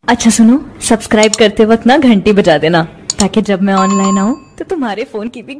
अच्छा सुनो, सब्सक्राइब करते वक्त ना घंटी बजा देना ताकि जब मैं ऑनलाइन आऊँ तो तुम्हारे फोन की भी।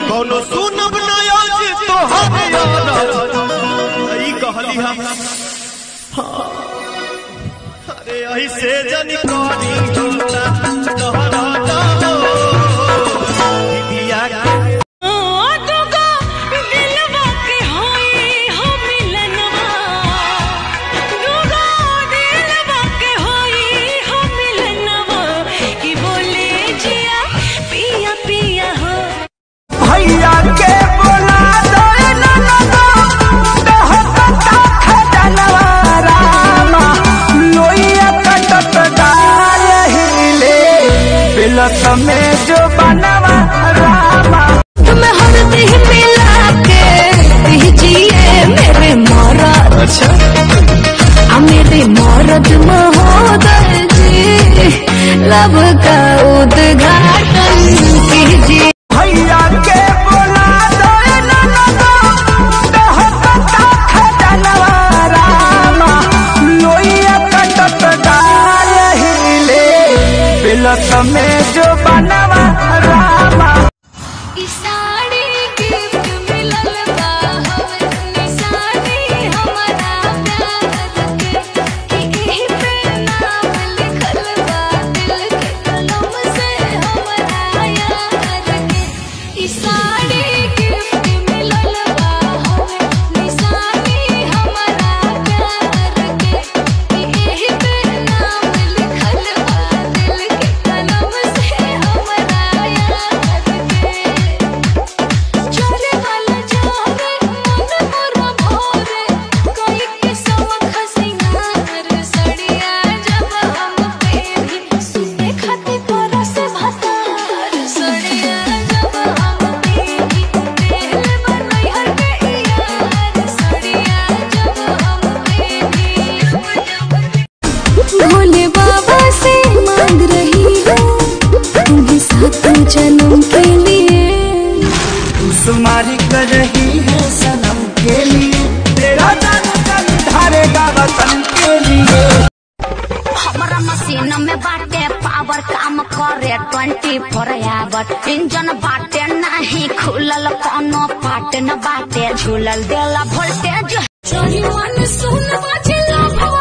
जो बनवा रामा तुम्हें हर दिन मिला के दीजिए मेरे मरद। अच्छा मेरे मरद महोदय जी, लब का उद्घाटन कीजिए। भैया के बोला दो रामा लोइया कटत डाल हिले बिलस में जो बनवा रामा। साड़ी गिफ्ट मिलल बा हमर निशानी हमारा प्यार के, कि एही पे नाम लिखल बा दिल के कलम से हमारा यार के। ई साड़ी गिफ्ट मिलल बा हमर निशानी हमारा प्यार के, कि एही पे नाम लिखल बा दिल के कलम से हमारा यार के। चले वाला जावे मन मोरा भोरे, कोई के सवख सिंगार सड़िया जब हम पेरी, सुते खाती परस भातार सड़िया जब हम पेरी, तेल बनई हर के यार सड़िया जब हम पेरी। भोले बाबा से मांग रही हूँ तुम्हें सात जन्म के लिए। सुमारी कर रही है सनम के लिए, तेरा दर दर धारेगा वतन के लिए। हमारा मशीन में बाटे पावर काम करे 24 आवर, इंजन बाटे नहीं खुलल कोनो पाट न बाटे झूलल देला वोल्टेज। चोरी मन सुन बाजे लाभो